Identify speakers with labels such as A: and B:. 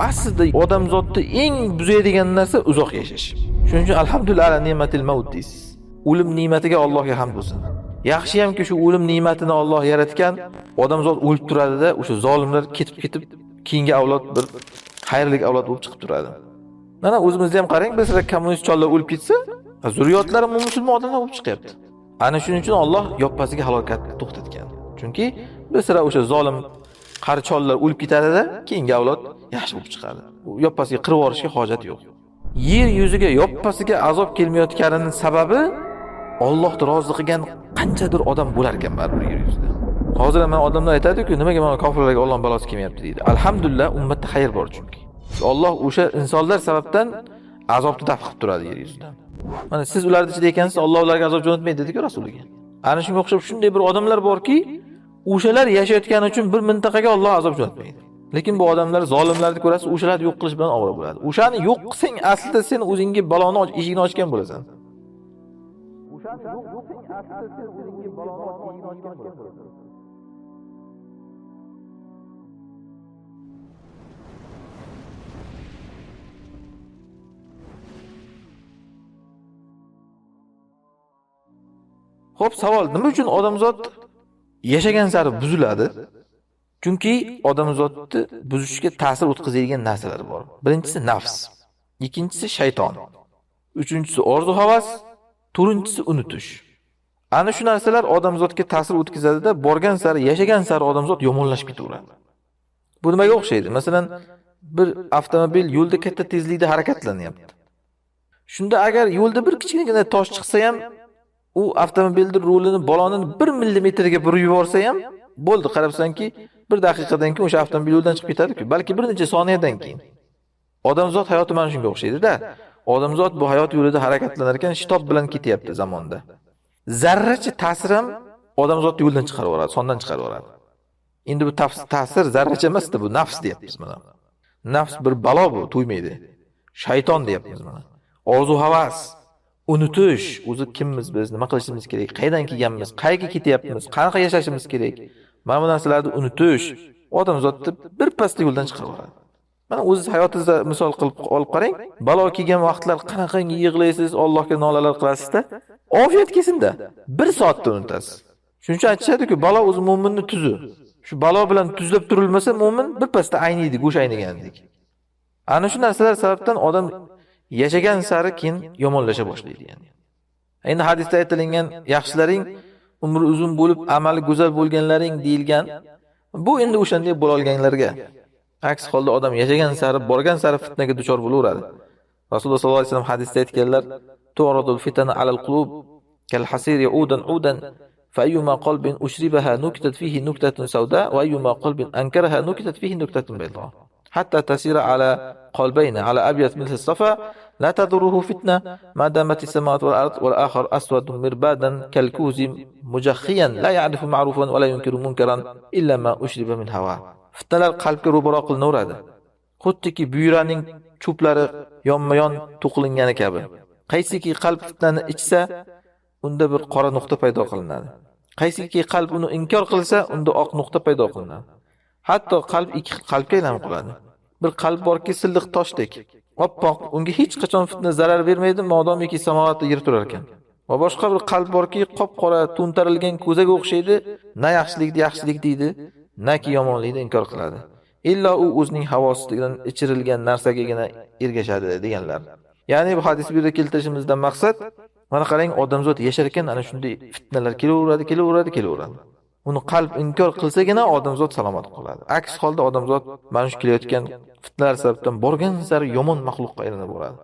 A: Aslida odamzodni eng buzaydigan narsa uzoq yashash. Shuning uchun alhamdulillah ala ni'matil maut deysiz. O'lim ne'matiga Allohga hamd bo'lsin. Yaxshiyamki shu o'lim ne'matini Alloh yaratgan, odamzod o'lib turadida, o'sha zolimlar ketib-ketib keyingi avlod bir xayrli avlod bo'lib chiqib turadi. Mana o'zimizda ham qarang, bir sira kommunist chollar o'lib ketsa, zurriyotlari musulmon odamlar bo'lib chiqyapti. Ana shuning uchun Alloh yoppasiga halokatni to'xtatgan. Chunki bir sira o'sha zolim qari chollar o'lib ketadida, keyingi avlod yaxshi bo'lib chiqadi. Yoppasiga qirib yuborishga hojat yo'q. Yer yuziga yoppasiga azob kelmayotganining sababi Allohni rozi qilgan qanchadir odam bo'lar ekan baribir yer yuzida. Hozir ham odamlar aytadi-ku, nimaga mana kofirlarga Allohning balosi kelmayapti deydi. Alhamdulillah, ummatda xayr bor chunki. Alloh o'sha insonlar sababdan azobni daf qilib turadi yer yuzidan. Mana siz ularning ichida ekansiz, Alloh ularga azob jo'natmaydi dedi-ku Rasuliga. Ana shunga o'xshab shunday bir odamlar borki, o'shalar yashayotgani uchun bir mintaqaga Alloh azob jo'natmaydi. Lekin bu odamlar zolimlarni ko'rasiz, o'shalarni yo'q qilish bilan ovora bo'ladi. O'shani yo'q qilsang, aslida sen o'zingga baloni eshigini ochgan bo'lasan. O'shani yo'q qilsang, aslida sen o'zingga baloni eshigini ochgan bo'lasan. Xo'p, savol, nima uchun odamzod yashagan sari buziladi? Chunki odamzodni buzishga ta'sir o'tkazadigan narsalar bor. Birinchisi nafs, ikkinchisi shayton, uchinchisi orzu havas, to'rtinchisi unutish. Ana shu narsalar odamzodga ta'sir o'tkazadida, borgan sari, yashagan sari odamzod yomonlashib ketaveradi. Bu nimaga o'xshaydi? Masalan, bir avtomobil yo'lda katta tezlikda harakatlanyapti. Shunda agar yo'lda bir kichkinagina tosh chiqsa ham, u avtomobilning rulini balonini 1 millimetrga burib yuborsa ham, bo'ldi, qarabsanki, bir daqiqadan keyin o'sha avtomobil yo'ldan chiqib ketadi-ku, balki bir necha soniyadan keyin. Odamzod hayoti mana shunga o'xshaydi-da. Odamzod bu hayot yo'lida harakatlanar ekan, shitob bilan ketyapti zamonda. Zarracha ta'sir ham odamzodni yo'ldan chiqarib yuboradi, sondan chiqarib yuboradi. Endi bu ta'sir zarracha emas-da, bu nafs deyapmiz mana. Nafs bir balo bu, to'ymaydi. Shayton deyapmiz mana. Orzu havas, unutish, o'zi kimmiz biz, nima qilishimiz kerak, qayerdan kelganmiz, qayerga ketyapmiz, qanaqa yashashimiz kerak. Mana bu narsalarni unutish odamzodni bir pasda yo'ldan chiqarib yuboradi. Mana o'ziz hayotingizda misol qilib olib qarang, balo kelgan vaqtlar qanaqangi yig'laysiz, Allohga nolalar qilasizda, ofiyat kelsinda bir soatda unutasiz. Shuning uchun aytishadi-ku, balo o'zi mo'minning tuzi. Shu balo bilan tuzlab turilmasa mo'min bir pasda ayniydi, go'sht aynigandek. Ana shu narsalar sababdan odam yashagan sari keyin yomonlasha boshlaydi yani. Endi hadisda aytilingan yaxshilaring umri uzun bo'lib, amali go'zal bo'lganlaring deyilgan. Bu endi o'shanday bo'la olganlarga. Aks holda odam yashagan sari, borgan sari fitnaga duchor bo'laveradi. Rasululloh sollallohu alayhi vasallam hadisda aytganlar: "Tu'radul fitana alal qulub kal hasiri udan udan fa ayyuma qalbin ushribaha nukitat fihi nuktatun sawda wa ayyuma qalbin ankaraha nukitat fihi nuktatun bayda." Hatta tasira ala qalbayna ala abyad mithl as-safa la tadurruhu fitna ma damat as-samawati wal ard wal akhar aswadun mirbadan kalkuzi mujakhiyan la ya'rifu ma'rufan wa la yunkiru munkaran illa ma ushriba min hawa. Fitnalar qalbga ro'baro qilinaveradi. Xuddiki buyraning cho'plari yonma-yon to'qilingani kabi. Qaysiki qalb fitnani ichsa, unda bir qora nuqta paydo qilinadi. Qaysiki qalb uni inkor qilsa, unda oq nuqta paydo qilinadi. Hatto qalb ikki xil qalbga aylanib qoladi. Bir qalb borki, silliq toshdek, oppoq, unga hech qachon fitna zarar bermaydi, modomiki samovatda yer turar ekan. Va boshqa bir qalb borki, qop-qora to'ntarilgan ko'zaga o'xshaydi, na yaxshilikni yaxshilik deydi, naki yomonlikni inkor qiladi. Illo u o'zining havosidan ichirilgan narsagagina ergashadi deganlar. Ya'ni bu hadis bu yerda keltirishimizdan maqsad, mana qarang, odamzod yashar ekan, ana shunday fitnalar kelaveradi, kelaveradi, kelaveradi. Uni qalb inkor qilsagina odamzod salomat qoladi. Aks holda odamzod mana shu kelayotgan fitnalar sababdan borgan sari yomon maxluqqa aylanib boradi.